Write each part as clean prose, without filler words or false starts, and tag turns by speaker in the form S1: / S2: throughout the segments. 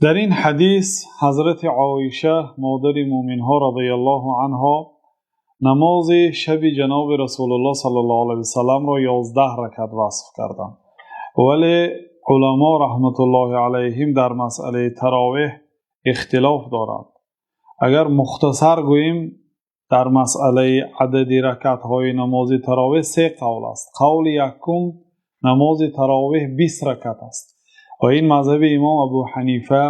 S1: Дар ин ҳадис ҳазрати Оиша, модари мӯъминҳо, розияллоҳу анҳо, намози шаби ҷаноби Расулуллоҳ саллаллоҳу алайҳи васаллам-ро 11 ракъат васф карданд. Вале уламо раҳматуллоҳи алайҳим дар масъалаи таровеҳ ихтилоф доранд. Агар мухтасар гӯем, дар масъалаи адади ракъатҳои намози таровеҳ се қавл аст. Қавли якум: намози таровеҳ 20 ракъат аст ва ин мазҳаби имом Абӯҳанифа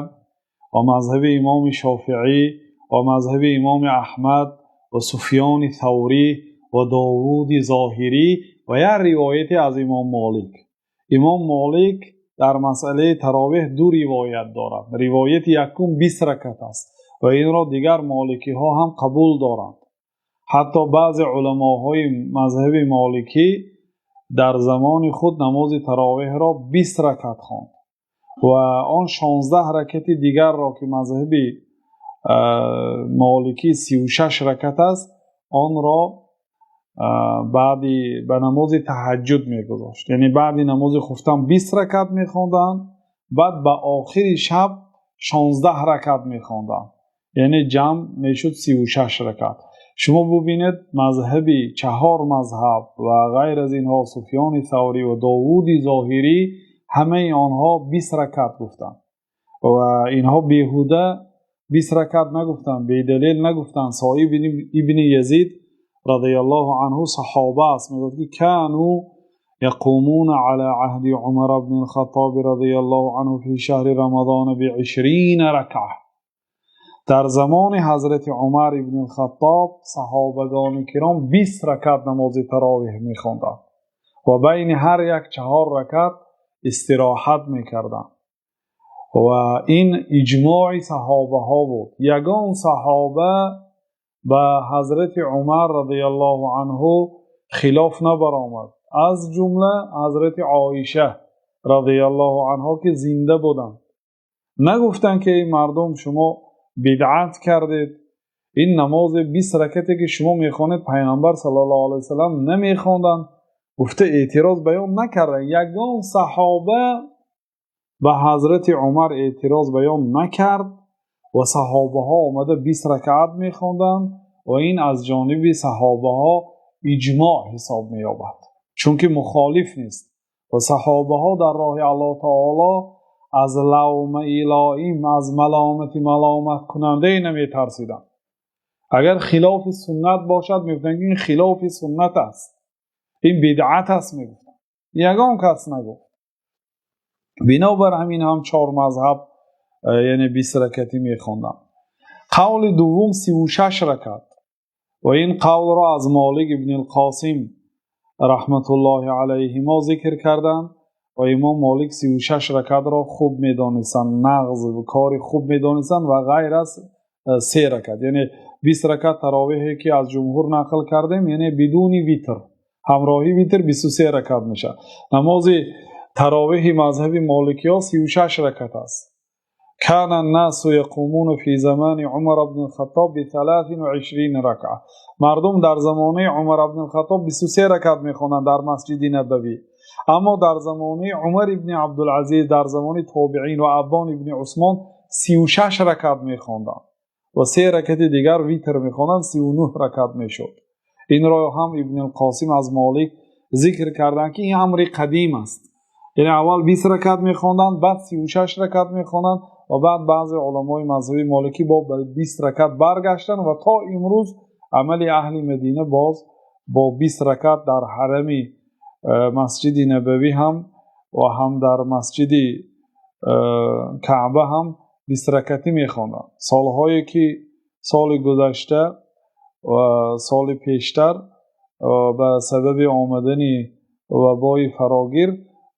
S1: ва мазҳаби имом Шофеъӣ ва мазҳаби имом Аҳмад ва Суфёни Саврӣ ва Довуди Зоҳирӣ ва як ривояте аз имом Молик. Имом Молик дар масъалаи таровеҳ ду ривоят дорад. Ривояти якум 20 ракъат аст ва инро дигар моликиҳо ҳам қабул доранд. Ҳатто баъзе уламоҳои мазҳаби моликӣ дар замони худ намози таровеҳро 20 ракъат хонд ва он 16 ракъати дигарро, ки мазҳаби моликӣ 36 ракъат аст, онро баъд ба намози таҳаҷҷуд мегузошт. Яъне баъди намози хуфтан 20 ракъат мехонданд, баъд ба охири шаб 16 ракъат мехонданд. Яъне ҷамъ мешуд 36 ракъат. Шумо бубинед, мазҳаби чаҳор мазҳаб ва ғайр аз инҳо Суфёни Саврӣ ва Довуди Зоҳирӣ, ҳамаи онҳо 20 ракъат гуфтанд ва инҳо беҳуда 20 ракъат нагуфтанд, бедалел нагуфтанд. Соиб ибни Язид розияллоҳу анҳу саҳоба аст, мегӯяд, ки كانوا يقومون على عهد عمر بن الخطاب رضي الله عنه في شهر رمضان ب20 ركعة. Дар замони ҳазрати Умар ибни Хаттоб саҳобагони киром 20 ракъат намози таровеҳ мехонданд ва байни ҳар як чаҳор ракъат истироҳат мекарданд. Ва ин иҷмои саҳобаҳо буд. Ягон саҳоба ба ҳазрати Умар розияллоҳу анҳу хилоф набаромад, аз ҷумла ҳазрати Оиша розияллоҳу анҳо, ки зинда буданд. Нагуфтанд, ки эй мардум, шумо бидъат кардед, ин намози 20 ракъате, ки шумо мехонед, Пайғамбар саллаллоҳу алайҳи васаллам намехонданд, гуфта эътироз баён накарданд. Ягон саҳоба ба ҳазрати Умар эътироз баён накард ва саҳобаҳо омада 20 ракъат мехонданд ва ин аз ҷониби саҳобаҳо иҷмоъ ҳисоб меёбад, чунки мухолиф нест ва саҳобаҳо дар роҳи Аллоҳ таоло аз лавмаи лоим, аз маломати маломаткунандае наметарсиданд. Агар хилофи суннат бошад, мегуфтанд, ки ин хилофи суннат аст, ин бидъат аст, мегуфтанд. Ягон кас нагуфт. Бинобар ҳамин ҳам чор мазҳаб, яъне 20 ракъатӣ мехонданд. Қавли дуввум: 36 ракъат ва ин қавлро аз Молик ибни Қосим раҳматуллоҳи алайҳимо зикр карданд ва имом Молик 36 ракъатро хуб медонистанд, нағз кори хуб медонистанд ва ғайр аз се ракъат, яъне 20 ракъат таровеҳе, ки аз ҷумҳур нақл кардем, яъне бидуни витр, ҳамроҳи витр 23 ракъат мешавад. Намози таровеҳи мазҳаби моликиҳо 36 ракъат аст. كان الناس يقومون في زمان عمر بن الخطاب ب23 ركعة. Мардум дар замонаи Умар ибн Хаттоб 23 ракъат мехонанд дар Масҷиди Набавӣ, аммо дар замонаи Умар ибни Абдулазиз, дар замони тобеин ва Аббон ибни Усмон 36 ракъат мехонданд ва се ракъати дигар витр мехонданд, 39 ракъат мешуд. Инро ҳам Ибни Қосим аз Молик зикр карданд, ки ин амри қадим аст. Яъне аввал 20 ракъат мехонданд, баъд 36 ракъат мехонданд ва баъд баъзе уламои мазҳаби моликӣ бо 20 ракъат баргаштанд ва то имрӯз амали аҳли Мадина боз бо 20 ракъат дар ҳарами Масҷиди Набавӣ ҳам ва ҳам дар Масҷиди Каъба ҳам 20 ракъатӣ мехонданд. Солҳое ки соли гузашта ва соли пештар ба сабаби омадани вабои фарогир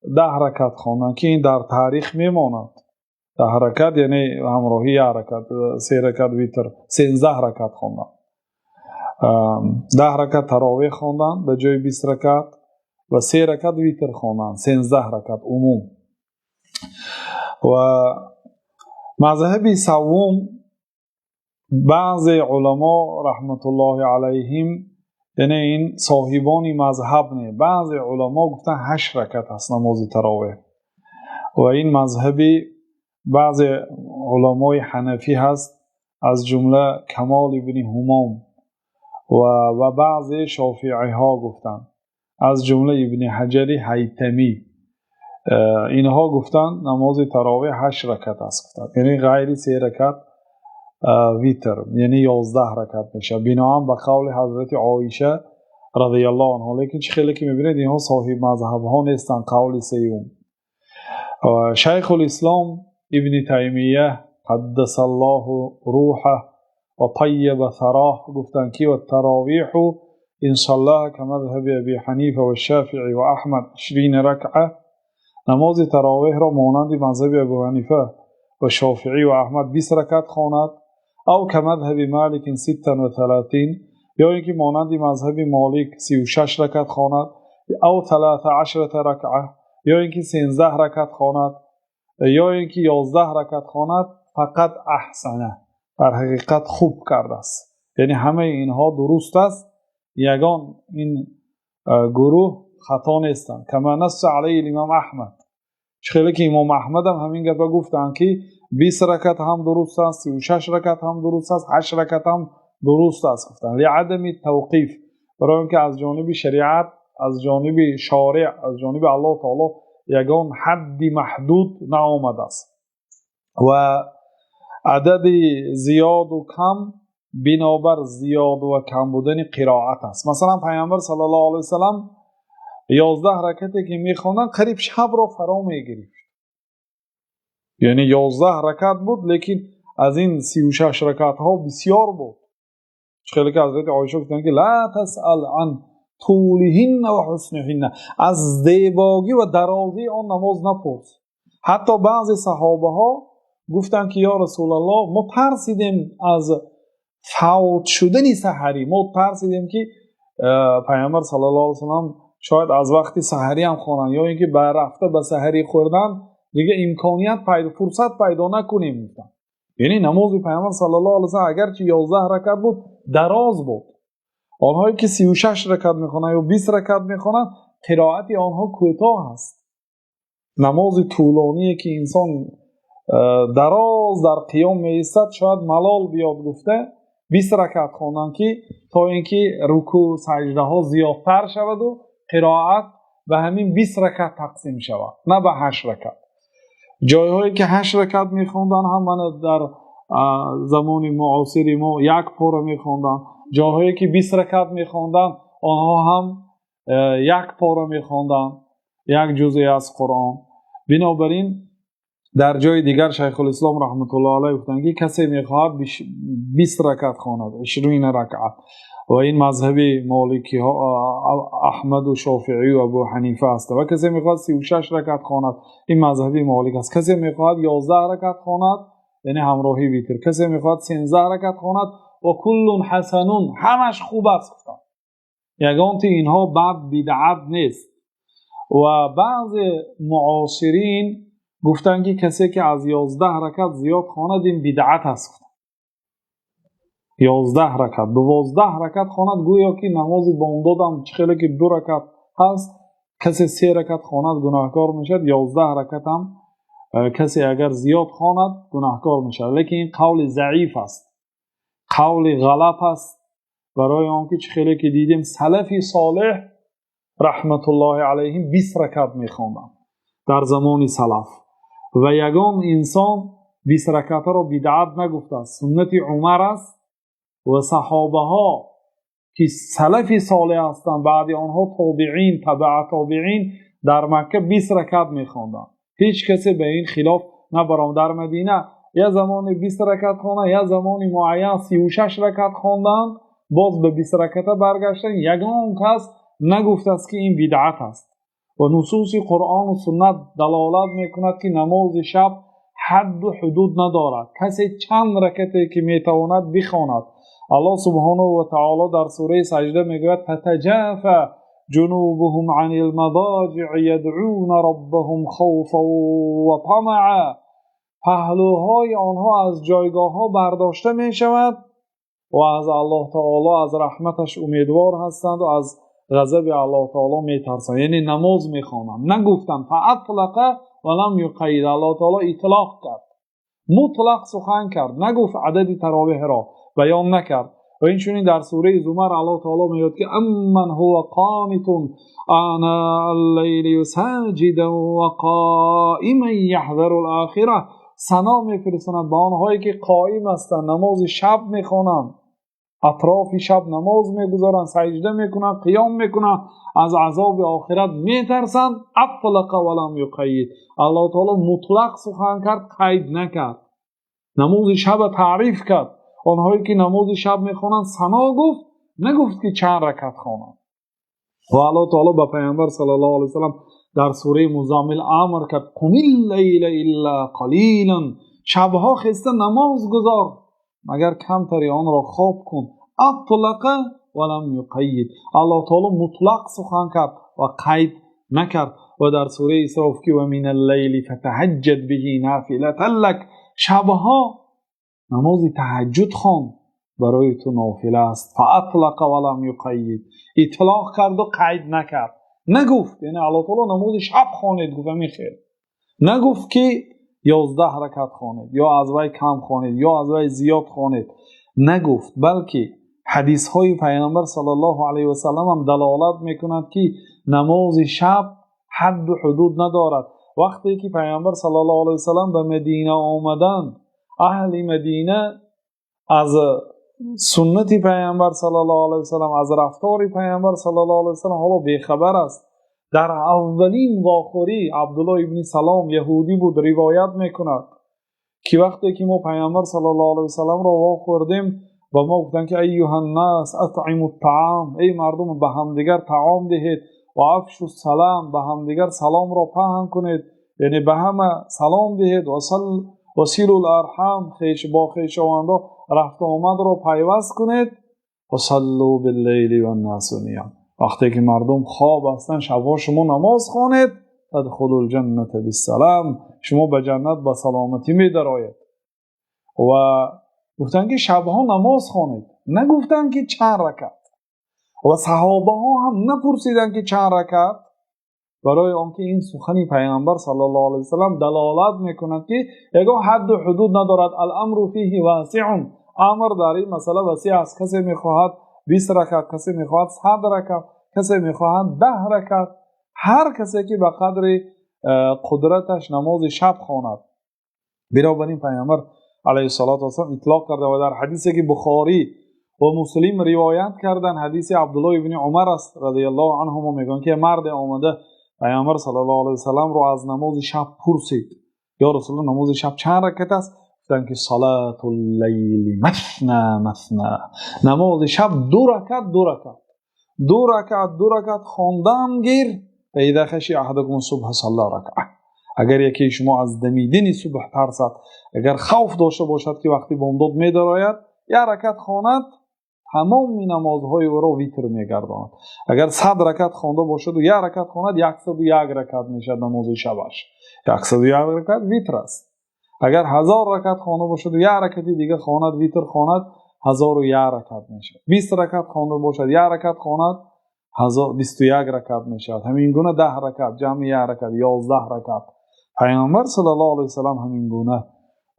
S1: 10 ракъат хонданд, ки ин дар таърих мемонад. 10 ракъат, яъне ҳамроҳи як ракъат, се ракъат витр, 13 ракъат хонданд. 10 ракъат таровеҳ хонданд ба ҷои 20 ракъат ва се ракъат витр хонданд, 13 ракъат умум. Ва мазҳаби саввум, баъзе уламо раҳматуллоҳи алайҳим, яъне ин соҳибони мазҳаб не, баъзе уламо гуфтанд, ҳашт ракъат аст намози таровеҳ ва ин мазҳаби баъзе Уламои ҳанафӣ ҳаст, аз ҷумла Камол ибни Ҳумом ва баъзе шофеиҳо гуфтанд, аз ҷумла Ибни Ҳаҷари Ҳайтамӣ. Инҳо гуфтанд намози таровеҳ 8 ракъат аст, гуфтанд, яъне ғайр се ракъат витр, яъне 11 ракъат мешавад, бино ба қавли ҳазрати Оиша розияллоҳу анҳо. Лекин чӣ хеле ки мебинед, инҳо соҳиби мазҳабҳо нестанд. Қавли сеюм, Шайхулислом Ибни Таймия қаддасаллоҳу рӯҳаҳу ва таййаба сароҳ гуфтанд, ки التراويح إن صلاها كمذهب أبي حنيفة والشافعي وأحمد 20 ركعة. Намози таровеҳро монанди мазҳаби Абу Ҳанифа ва Шофеӣ ва Аҳмад 20 ракъат хонад, أو كمذهب مالك 36, ё инки монанди мазҳаби Молик 36 ракъат хонад, أو 13 ركعة, ё инки 13 ракъат хонад, ё инки 11 ракъат хонад, فقد أحسن, дар ҳақиқат хуб кардааст. Яъне ҳамаи инҳо дуруст аст, ягон ин гурӯҳ хато нестанд. كما نص عليه الإمام أحمد, чӣ хеле ки имом Аҳмад ҳам ҳамин гапа гуфтанд, ки 20 ракъат ҳам дуруст аст, 36 ракъат ҳам дуруст аст, 8 ракъат ҳам дуруст аст, гуфтанд. لعدم التوقيف, барои инки аз ҷониби шариат, аз ҷониби шориъ, аз ҷониби Аллоҳ таоло ягон ҳадди маҳдуд наомадааст ва адади зиёду кам бинобар зиёд ва кам будани қироат аст. Масалан, Паёмбар саллаллоҳу алайҳи васаллам 11 ракъате ки мехонданд, қариб шабро фаро мегирифт, яъне 11 ракъат буд, лекин аз ин 36 ракъатҳо бисёр буд. Чӣ хеле ки ҳазрати Оиша гуфтанд, ки لا تسأل عن طولهن وحسنهن, аз зебогӣ ва дарозии он намоз напурс. Ҳатто баъзе саҳобаҳо гуфтанд, ки ё Расулаллоҳ, мо тарсидем аз фавт шудани саҳарӣ, мо тарсидем, ки Паёмбар саллаллоҳу алайҳи васаллам шояд аз вақти саҳарӣ ҳам хонанд, ё инки ба рафта ба саҳарӣ хӯрдан дигар имконият пайдо, фурсат пайдо накунем, гуфтанд. Яъне намози Паёмбар саллаллоҳу алайҳи васаллам агарчи 11 ракъат буд, дароз буд. Онҳое ки 36 ракъат мехонанд ё 20 ракъат мехонанд, қироати онҳо кӯтоҳ аст. Намози тӯлоние ки инсон дароз дар қиём меистад, шояд малол биёд гуфта, 20 ракъат хонанд, ки то инки рукӯъ, саҷдаҳо зиёдтар шаваду қироат ба ҳамин 20 ракъат тақсим шавад, на ба 8 ракъат. Ҷойҳое ки 8 ракъат мехонданд ҳам, мана дар замони муосири мо як пора мехонданд. Ҷойҳое ки 20 ракъат мехонданд, онҳо ҳам як пора мехонданд, як ҷузъе аз Қуръон. Бинобар ин дар ҷои дигар Шайхулислом раҳматуллоҳи алайҳ гуфтанд, ки касе мехоҳад 20 ракъат хонад, 20 ракъат, ва ин мазҳаби моликиҳо, Аҳмаду Шофеӣ ва Абу Ҳанифа аст, ва касе мехоҳад 36 ракъат хонад, ин мазҳаби Молик аст. Касе мехоҳад 11 ракъат хонад, яъне ҳамроҳи витр, касе мехоҳад 13 ракъат хонад, وكل حسن, ҳамаш хуб аст, гуфтанд. Ягонти инҳо бад, бидъат нест. Ва баъзе муосирин гуфтанд, ки касе ки аз 11 ракъат зиёд хонад, ин бидъат аст. 11 ракъат, 12 ракъат хонад, гӯё ки намози бомдодам чӣ хеле ки ду ракъат ҳаст, касе се ракъат хонад, гунаҳкор мешавад, 11 ракъатам касе агар зиёд хонад, гунаҳкор мешавад. Лекин ин қавли заиф аст, қавли ғалат аст, барои он ки чӣ хеле ки дидем, салафи солеҳ раҳматуллоҳи алайҳим 20 ракъат мехонданд дар замони салаф ва ягон инсон 20 ракъатаро бидъат нагуфтааст. Суннати Умар аст ва саҳобаҳо, ки салафи солеҳ ҳастанд, баъди онҳо тобеин, табаа тобеин, дар Макка 20 ракъат мехонданд, ҳеҷ касе ба ин хилоф набаромад. Дар Мадина як замоне 20 ракъат хонанд, як замони муайян 36 ракъат хонданд, боз ба 20 ракъата баргаштанд, ягон кас нагуфтааст, ки ин бидъат аст. Ва нусуси Қуръону суннат далолат мекунад, ки намози шаб ҳадду ҳудуд надорад, касе чанд ракате ки метавонад бихонад. Аллоҳ субҳонаҳу ва таоло дар сураи Саҷда мегӯяд: تتجافى جنوبهم عن المضاجع يدعون ربهم خوفا وطمعا. Паҳлӯҳои онҳо аз ҷойгоҳҳо бардошта мешавад ва аз Аллоҳ таоло, аз раҳматаш умедвор ҳастанд ва аз ғазаби Аллоҳ таоло метарсанд, яъне намоз мехонанд. Нагуфтанд, فأطلق ولم يقيد, Аллоҳ таоло итлоқ кард. Мутлақ сухан кард, нагуфт адади таровеҳро баён накард. Ва инчунин дар сураи Зумар Аллоҳи таъоло мегӯяд, ки амман ҳува қонитун онаал-лайли соҷидан ва қоиман яҳзарул охират. Сано мефиристанд ба онҳое ки қоим ҳастанд, намози шаб мехонанд, атрофи шаб намоз мегузоранд, саҷда мекунанд, қиём мекунанд, аз азоби охират метарсанд. Атлақа ва лам юқаййид. Аллоҳи таъоло мутлақ сухан кард, қайд накард. Намози шабро таъриф кард. Онҳое ки намози шаб мехонанд сано гуфт, нагуфт ки чанд ракъат хонанд. Ва Аллоҳи таъоло ба Паёмбар саллаллоҳу алайҳи васаллам дар сураи Музаммил амр кард: қумил-лайла илла қалилан. Шабҳо хеста намоз гузор, магар камтаре онро хоб кун. Атлақа ва лам юқаййид. Аллоҳи таъоло мутлақ сухан кард ва қайд накард. Ва дар сураи Исро ки ва минал-лайли фатаҳаҷҷад биҳи нофилатан лак. Шабҳо намози таҳаҷҷуд хон, барои ту нофила аст. Фаатлақа ва лам юқаййид. Итлоқ кард ва қайд накард. Нагуфт, яъне Аллоҳи таъоло намози шаб хонед, гуфт ҳамин хайр. Нагуфт ки 11 ракъат хонед ё аз вай кам хонед ё аз вай зиёд хонед. Нагуфт, балки ҳадисҳои Паёмбар саллаллоҳу алайҳи васаллам ҳам далолат мекунад, ки намози шаб ҳад ва ҳудуд надорад. Вақте ки Паёмбар саллаллоҳу алайҳи васаллам ба Мадина омаданд, аҳли Мадина аз суннати Паёмбар саллаллоҳу алайҳи васаллам, аз рафтори Паёмбар саллаллоҳу алайҳи васаллам ҳоло бехабар аст. Дар аввалин вохӯрӣ Абдуллоҳ ибни Салом яҳудӣ буд, ривоят мекунад ки вақте ки мо Паёмбар саллаллоҳу алайҳи васалламро вохӯрдем, ба мо гуфтанд ки айюҳан-нос атъимут-таом, эй мардум ба ҳамдигар таом диҳед, ва афшус-салом, ба ҳамдигар саломро паҳн кунед, яъне ба ҳама салом диҳед, ва силул-арҳом, хеш бо хешовандон рафту омадро пайваст кунед, ва саллу бил-лайли ван-носу ниём. Вақте ки мардум хоб ҳастанд, шабҳо шумо намоз хонед, тадхулул-ҷанната биссалом, шумо ба ҷаннат ба саломатӣ медароед. Ва гуфтанд ки шабҳо намоз хонед, нагуфтанд ки чанд ракъат. Ва саҳобаҳо ҳам напурсиданд ки чанд ракъат, барои он ки ин сухани Паёмбар саллаллоҳу алайҳи васаллам далолат мекунад ки ягон ҳад ва ҳудуд надорад. Ал-амру фиҳи восеъун, амр дар ин масъала васеъ аст. Касе мехоҳад 20 ракъат, касе мехоҳад 100 ракъат, касе мехоҳад 10 ракъат. Ҳар касе ки ба қадри қудраташ намози шаб хонад. Бинобар ин Паёмбар алайҳиссалоту вассалом итлоқ карда ва дар ҳадисе ки Бухорӣ ва Муслим ривоят карданд, ҳадиси Абдуллоҳ ибни Умар аст разияллоҳу анҳумо, мегӯянд ки марде омада Паёмбар саллаллоҳу алайҳи васалламро аз намози шаб пурсид: ё Расулуллоҳ, намози шаб чанд ракъат аст? Гуфтанд ки салатул-лайли масна масна, намози шаб ду ракъат, ду ракъат, ду ракъат, ду ракъат хондан гир. فإذا خشي أحدكم الصبح صلى ركعة. Агар яке шумо аз дамидани субҳ тарсад, агар хавф дошта бошад ки вақти бомдод медарояд, як ракъат хонад, тамоми намозҳои ӯро витр мегардонад. Агар 100 ракъат хонда бошад ва як ракъат хонад, 101 ракъат мешавад намози шабаш. 101 ракъат витр аст. Агар 1000 ракъат хонда бошад ва як ракъати дигар хонад, витр хонад, 1001 ракъат мешавад. 20 ракъат хонда бошад, як ракъат хонад, 1021 ракъат мешавад. Ҳамин гуна 10 ракъат ҷамъи як ракъат 11 ракъат. Паёмбар саллаллоҳу алайҳи васаллам ҳамин гуна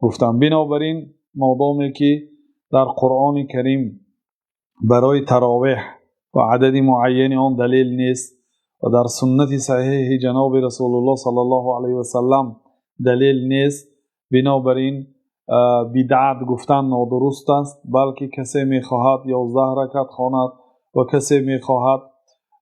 S1: гуфтанд. Бинобар ин модоме ки дар Қуръони Карим барои таровеҳ ва адади муайяни он далел нест ва дар суннати саҳеҳи ҷаноби Расулуллоҳ саллаллоҳу алайҳи васаллам далел нест, бинобар ин бидъат гуфтан нодуруст аст, балки касе мехоҳад 11 ракъат хонад ва касе мехоҳад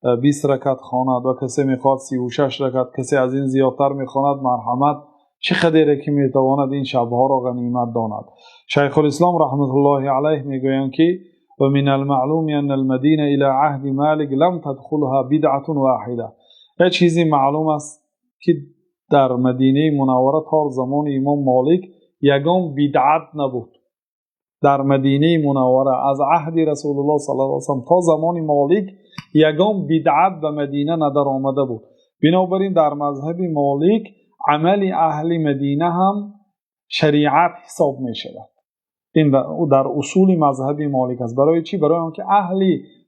S1: 20 ракъат хонад ва касе мехоҳад 36 ракъат, касе аз ин зиёдтар мехонад, марҳамат, чӣ қадре ки метавонад ин шабҳоро ғанимат донад. Шайхулислом раҳматуллоҳи алайҳ мегӯянд ки ومن المعلوم أن المدينة إلى عهد مالك لم تدخلها بدعة واحدة. یک چیزی معلوم است که در مدینه منوره تا زمان امام مالک یگان بدعت نبود. در مدینه منوره از عهد رسول الله صلی الله علیه و سلم تا زمان مالک یگان بدعت به مدینه ندر آمده بود. بنابراین در مذهب مالک عمل اهل مدینه هم شریعت حساب می شود. این در اصول مذهب مالک است. برای چی؟ برای آنکه اهل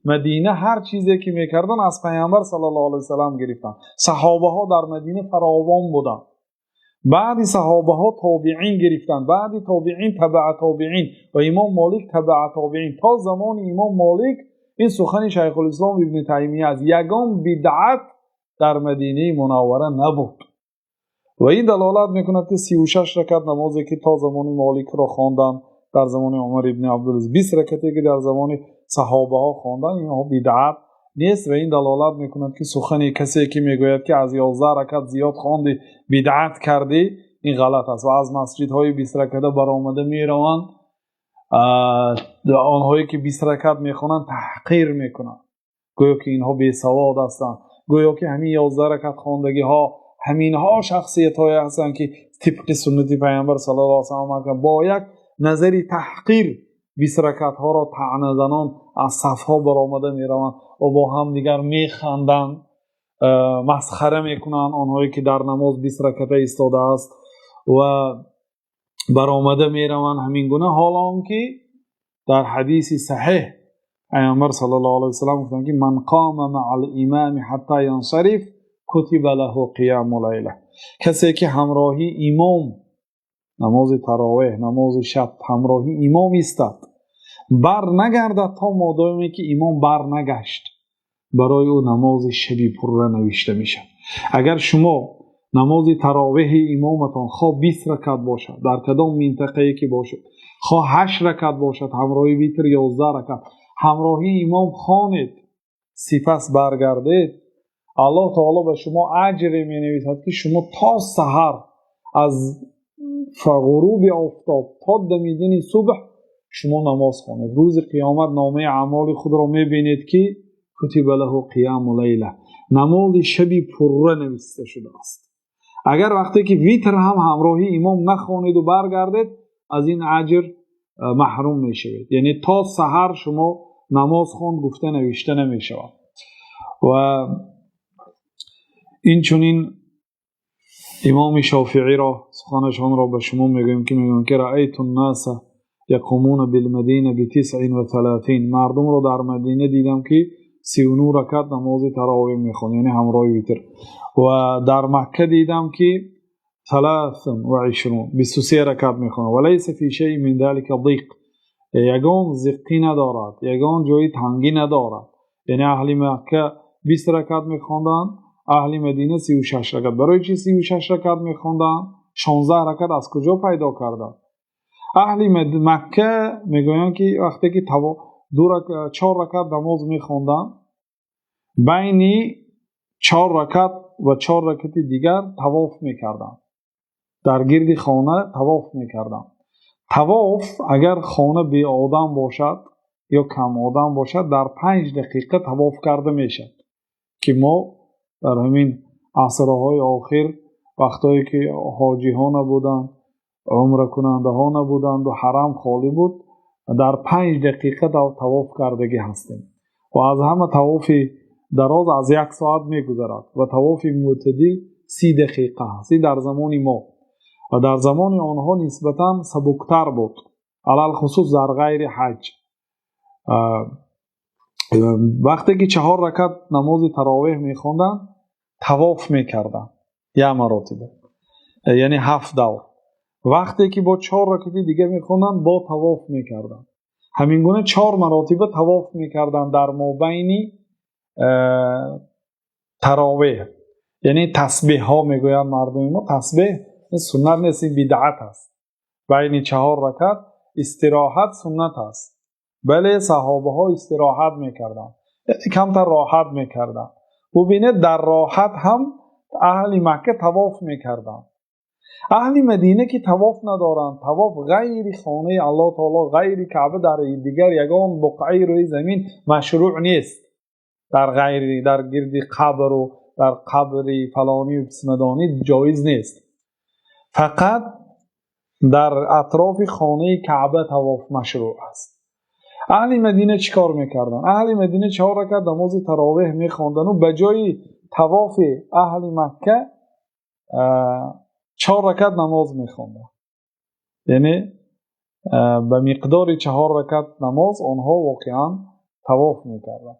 S1: مدینه هر چیزی که میکردن از پیامبر صلی الله علیه و سلم گرفتن. صحابه ها در مدینه فراوان بودند. Баъди саҳобаҳо тобеин гирифтанд, баъди тобеин табаъ тобеин ва имом Молик табаъ тобеин. То замони имом Молик ин сухани Шайхулислом Ибни Таймия аст. Ягон бидъат дар Мадинаи Мунаввара набуд. Ва ин далолат мекунад, ки 36 ракат намозе, ки то замони Моликро хонданд, дар замони Умар ибни Абдулазиз 20 ракате, ки дар замони саҳобаҳо хонданд, инҳо бидъат нест ва ин далолат мекунад, ки сухани касе, ки мегӯяд, ки аз 11 ракат зиёд хондӣ, бидъат кардӣ, ин ғалат аст. Ва аз масҷидҳои 20 раката баромада мераванд, онҳое ки 20 ракат мехонанд таҳқир мекунанд, гӯё ки инҳо бесавод ҳастанд, гӯё ки ҳамин 11 ракат хондагиҳо ҳаминҳо шахсиятҳое ҳастанд, ки тибқи суннати Паёмбар саллаллоҳу алайҳи васаллам амал, бо як назари таҳқир 20 ракатҳоро таъназанон аз сафҳо баромада мераванд ва бо ҳамдигар механданд, масхара мекунанд онҳое ки дар намоз 20 раката истодааст ва баромада мераванд ҳамин гуна. Ҳоло он ки дар ҳадиси саҳеҳ Паёмбар саллаллоҳу алайҳи васаллам гуфтанд, ки من قام مع الإمام حتى ينصرف كتب له قيام ليلة. Касе ки ҳамроҳи имом намози таровеҳ, намози шаб ҳамроҳи имом истад, бар нагардад то модоме ки имом бар нагашт, барои ӯ намози шаби пурра навишта мешавад. Агар шумо намози таровеҳи имоматон хоҳ 20 ракат бошад, дар кадом минтақае ки бошад, хоҳ 8 ракат бошад, ҳамроҳи витр 11 ракат, ҳамроҳи имом хонед, сипас баргардед, Аллоҳ таоло ба шумо аҷре менависад, ки шумо то саҳар, аз ғуруби офтоб то дамидани субҳ шумо намоз хонед. Рӯзи қиёмат номаи аъмоли худро мебинед, ки كتب له قيام ليلة, намози шаби пурра нависта шудааст. Агар вақте ки витр ҳам ҳамроҳи имом нахонеду баргардед, аз ин аҷр маҳрум мешавед, яъне то саҳар шумо намоз хонд гуфта навишта намешавад. Ва инчунин имоми Шофиъиро суханашонро ба шумо мегӯем, ки мегӯянд, ки رأيت الناس يقومون بالمدينة ب39. Мардумро дар Мадина дидам, ки 39 ракат намози таровеҳ мехонд, яъне ҳамроҳи витр, ва дар Макка дидам, ки 23, 23 ракат мехонад. وليس في شيء من ذلك ضيق. Ягон зиққӣ надорад, ягон ҷои тангӣ надорад. Яъне аҳли Макка 20 ракат мехонданд, аҳли Мадина 36 ракат. Барои чӣ 36 ракат мехонданд? 16 ракат аз куҷо пайдо карданд аҳли Макка? Мегӯянд, ки вақте ки чор ракат намоз мехонданд, байни чор ракат ва чор ракати дигар тавоф мекарданд, дар гирди хона тавоф мекарданд. Тавоф агар хона беодам бошад ё кам одам бошад, дар 5 дақиқа тавоф карда мешавад, ки мо дар ҳамин асрҳои охир, вақтҳое ки ҳоҷиҳо набуданд, умракунандаҳо набуданду ҳарам холӣ буд, дар 5 дақиқа тавоф кардагӣ ҳастем. Ва аз ҳама тавофи дароз аз як соат мегузарад ва тавофи мӯътадил 30 дақиқа ҳаст. Ин дар замони мо, ва дар замони онҳо нисбатан сабуктар буд, алалхусус дар ғайри ҳаҷ. Вақте ки чаҳор ракат намози таровеҳ мехонданд, тавоф мекарданд як маротиба, яъне ҳафт давр. Вақте ки бо чор ракати дига мехонданд, бо тавоф мекарданд. Ҳамин гуна чор маротиба тавоф мекарданд дар мобайни таровеҳ, яъне тасбеҳҳо мегӯянд мардуми мо. Тасбеҳ суннат нест, ин бидъат аст. Байни чаҳор ракат истироҳат суннат аст. Бале, саҳобаҳо истироҳат мекарданд, яъне камтар роҳат мекарданд. Бубинед, дар роҳат ҳам аҳли Макка тавоф мекарданд. Аҳли Мадина, ки тавоф надоранд, тавоф ғайри хонаи Аллоҳ таоло, ғайри Каъба дар дигар ягон буқъаи рӯи замин машрӯъ нест. Дар ғайри дар гирди қабру дар қабри фалонию писмадонӣ ҷоиз нест. Фақат дар атрофи хонаи Каъба тавоф машрӯъ аст. Аҳли Мадина чӣ кор мекарданд? Аҳли Мадина чаҳор ракат намози таровеҳ мехондану ба ҷои тавофи аҳли Макка чор ракат намоз мехонданд, яъне ба миқдори чаҳор ракат намоз онҳо воқеан тавоф мекарданд.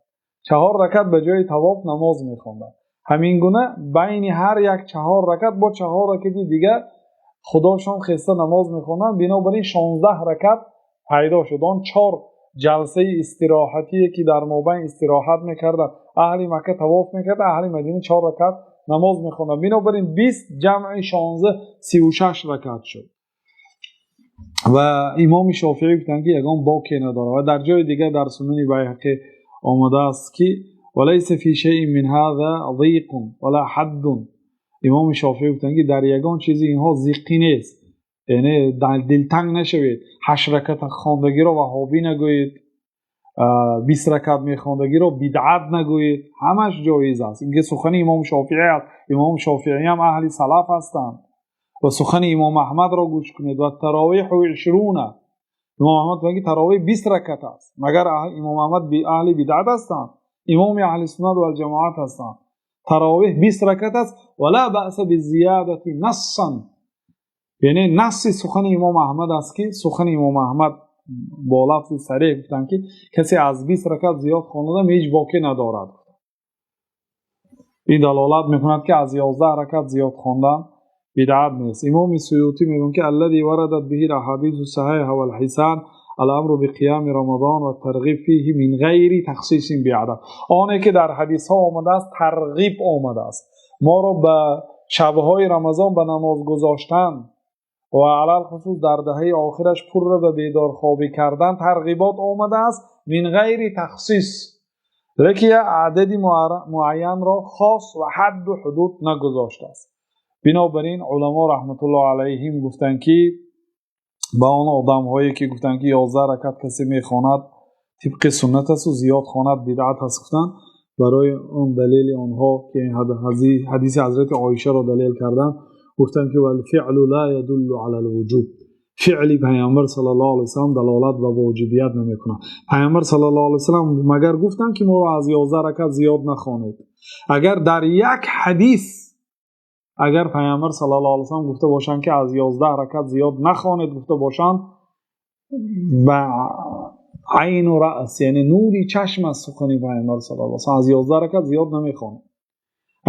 S1: Чаҳор ракат ба ҷои тавоф намоз мехонданд. Ҳамин гуна байни ҳар як 4 ракат бо 4 ракати дигар худошон хеста намоз мехонданд. Бинобар ин 16 ракат пайдо шуд. Он 4 ҷалсаи истироҳатие ки дар мобайн истироҳат мекарданд, аҳли Макка тавоф мекард, аҳли Мадина 4 ракат намоз мехонданд. Бинобар ин 20 ҷамъи 16 36 ракат шуд. Ва имоми Шофеӣ гуфтанд ки ягон боке надорад. Ва дар ҷои дигар дар Сунани Байҳақӣ омадааст ки وليس في شيء من هذا ضيق ولا حد. Имоми Шофеӣ гуфтанд ки дар ягон чизи инҳо зиққӣ нест, яъне дилтанг нашавед, 8 ракат хондагиро ваҳобӣ нагӯед, 20 ракат мехондагиро бидъат нагӯед, ҳамаш ҷоиз аст. Ин сухани имом Шофеӣ аст. Имом Шофеӣ ҳам аҳли салаф ҳастанд. Ва сухани имом Аҳмадро гӯш кунед. Ва таровиҳу 20. Имом Аҳмад мегӯяд таровиҳ 20 ракат аст. Магар имом Аҳмад аҳли бидъат ҳастанд? Имоми аҳли суннат ва ҷамоат ҳастанд. Таровиҳ 20 ракат аст. Ва ла баъса бизиядати нассан. Яъне насси сухани имом Аҳмад аст ки сухани имом Аҳмад бо лафзи сареҳ гуфтанд ки касе аз 20 ракат зиёд хонада ҳеҷ боке надорад. Ин далолат мекунад ки аз 11 ракат зиёд хондан бидъат нест. Имоми Суютӣ мегӯяд ки аллази варадат биҳи алаҳадису саҳиҳа валҳисан الامر بقيام رمضان والترغيب فيه من غير تخصيص بعدد. آنه که در حدیث ها آمده است ترغیب آمده است، ما را به شب‌های رمضان به نماز گذاشتن و علل خصوص در دهه آخرش پر را به بیدارخوابی کردن ترغیبات آمده است من غیر تخصیص، لیکن یک عدد معین را خاص و حد و حدود نگذاشته است. بنابراین علما رحمت الله علیهم گفتند که ба он одамҳое ки гуфтанд ки 11 ракат касе мехонад тибқи суннат аст ва зиёд хонад бидъат аст гуфтанд, барои он далели онҳо ки ҳадиси ҳазрати Оишаро далел карданд, гуфтанд ки валфиълу ла ядуллу ала алвуҷуб. Фиъли Пайғамбар саллаллоҳу алайҳи васаллам далолат ба воҷибият намекунад. Пайғамбар саллаллоҳу алайҳи васаллам магар гуфтанд ки моро аз 11 ракат зиёд нахонед? Агар дар як ҳадис агар Пайғамбар саллаллоҳу алайҳи васаллам гуфта бошанд ки аз 11 ракат зиёд нахонед гуфта бошанд, ба айну раъс, яъне нури чашм аз сухани Пайғамбар саллаллоҳу алайҳи васаллам аз 11 ракат зиёд намехонед.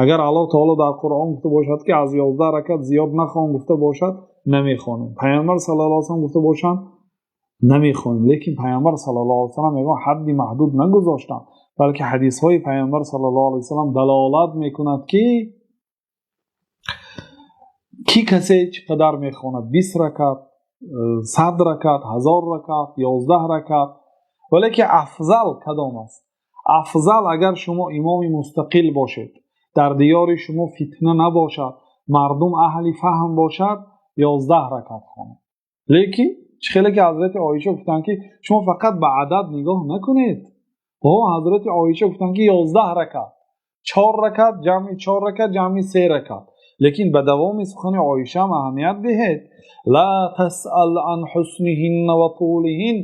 S1: Агар Аллоҳ таоло дар Қуръон гуфта бошад ки аз 11 ракат зиёд нахон гуфта бошад, намехонем. Пайғамбар саллаллоҳу алайҳи васаллам гуфта бошанд, намехонем. Лекин Пайғамбар саллаллоҳу алайҳи васаллам ягон ҳадди маҳдуд нагузоштанд, балки ҳадисҳои Пайғамбар саллаллоҳу алайҳи васаллам далолат мекунад ки ки касе чӣ қадар мехонад, 20 ракат, 100 ракат, 1000 ракат, 11 ракат. Валекин афзал кадом аст? Афзал агар шумо имоми мустақил бошед, дар диёри шумо фитна набошад, мардум аҳли фаҳм бошад, 11 ракат хонед. Лекин чӣ хеле ки ҳазрати Оиша гуфтанд ки шумо фақат ба адад нигоҳ накунед. Ҳазрати Оиша гуфтанд ки 11 ракат, 4 ракат ҷамъи 4 ракат ҷамъи 3 ракат. Лекин ба давоми сухани Оиша ҳам аҳамият диҳед. ла тасъал ан ҳусниҳинна ва тулиҳин,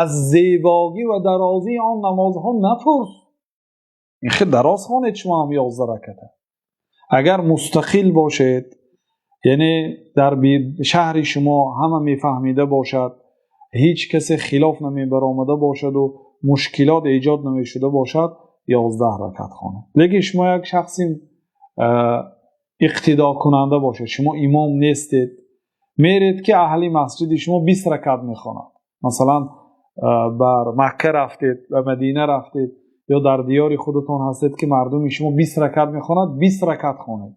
S1: аз зебогӣ ва дарозии он намозҳо напурс. Ин хел дароз хонед шумо ҳам 11 раката. Агар мустақил бошед, яъне дар шаҳри шумо ҳама мефаҳмида бошад, ҳеҷ касе хилоф намебаромада бошаду мушкилот эҷод намешуда бошад, 11 ракат хонед. Лекин шумо як шахси иқтидокунанда бошед, шумо имом нестед, меред ки аҳли масҷиди шумо 20 ракат мехонад. Масалан, бар Макка рафтед, ба Мадина рафтед ё дар диёри худатон ҳастед ки мардуми шумо 20 ракат мехонад, 20 ракат хонед.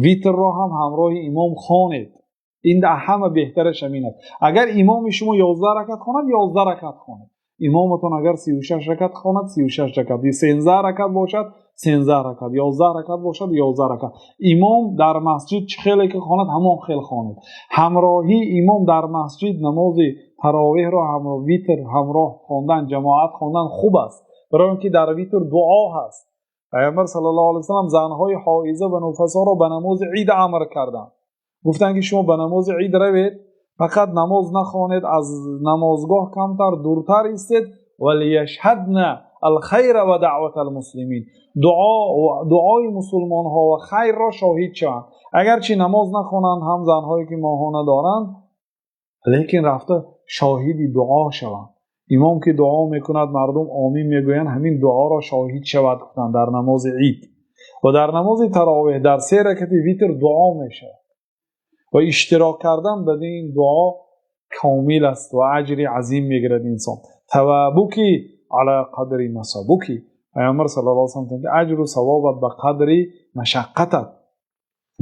S1: Витрро ҳам ҳамроҳи имом хонед. Ин ҳама беҳтараш ҳамин аст. Агар имоми шумо 11 ракат хонад, 11 ракат хонед. Имоматон агар 36 ракат хонад, 36 ракат. 13 ракат бошад, 13 ракат. 11 ракат бошад, 11 ракат. Имом дар масҷид чӣ хеле ки хонад, ҳамон хел хонед. Ҳамроҳии имом дар масҷид намози таровеҳро ҳамроҳ витр ҳамроҳ хондан, ҷамоат хондан хуб аст. Барои он ки дар витр дуо ҳаст. Пайғамбар саллаллоҳу алайҳи васаллам занҳои ҳоиза ва нуфасоро ба намози ид амр карданд. Гуфтанд ки шумо ба намози ид равед, фақат намоз нахонед, аз намозгоҳ камтар дуртар истед, валияшҳадна алхайра ва даъвата алмуслимин, дуои мусулмонҳо ва хайрро шоҳид шаванд. Агарчи намоз нахонанд ҳам занҳое ки моҳона доранд, лекин рафта шоҳиди дуо шаванд. Имом ки дуо мекунад, мардум омин мегӯянд, ҳамин дуоро шоҳид шавад гуфтанд дар намози ид. Ва дар намози таровеҳ дар се ракъати витр дуо мешавад ва иштирок кардан ба ин дуо комил аст ва аҷри азим мегирад инсон. ثوابك على قدر نصبك. Паёмбар саллаллоҳу алайҳи васаллам мегӯяд: аҷру савобат ба қадри машаққатат.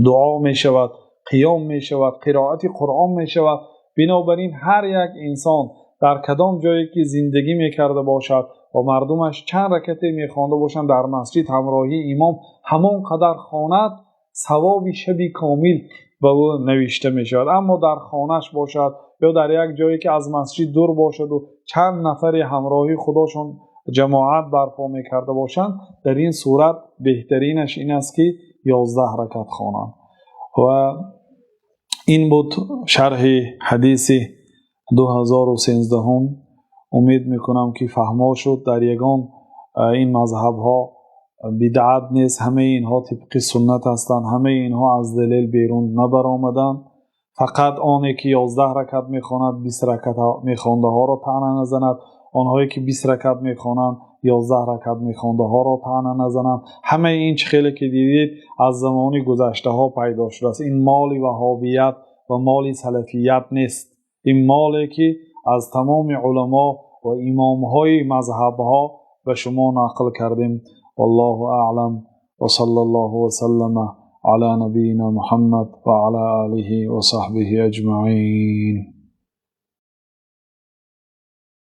S1: Дуо мешавад, қиём мешавад, қироати Қуръон мешавад. Бинобар ин ҳар як инсон дар кадом ҷое ки зиндагӣ мекарда бошад ва мардумаш чанд ракъате мехонда бошанд дар масҷид ҳамроҳии имом, ҳамон қадар хонад, савоби шаби комил ба ӯ навишта мешавад. Аммо дар хонааш бошад ё дар як ҷое ки аз масҷид дур бошад ва чанд нафаре ҳамроҳии худашон ҷамоат барпо мекарда бошанд, дар ин сурат беҳтаринаш ин аст ки 11 ракъат хонанд. Ва ин буд шарҳи ҳадиси 2013. Умед мекунам ки фаҳмо шуд. Дар ягон ин мазҳабҳо бидъат нест, ҳамаи инҳо тибқи суннат ҳастанд, ҳамаи инҳо аз далел берун набаромаданд. Фақат оне ки 11 ракъат мехонад, 20 ракъат мехондаҳоро таъна назанад, онҳое ки 20 ракъат мехонанд, 11 ракъат мехондаҳоро таъна назананд. Ҳамаи ин чӣ хеле ки дидед, аз замони гузаштаҳо пайдо шудааст. Ин моли ваҳобият ва моли салафият нест. Ин моле ки аз тамоми уламо ва имомҳои мазҳабҳо ба шумо нақл кардем. Валлоҳу аълам, ва саллаллоҳу ва саллама ала набийина Муҳаммад ва ала олиҳи ва саҳбиҳи аҷмаин.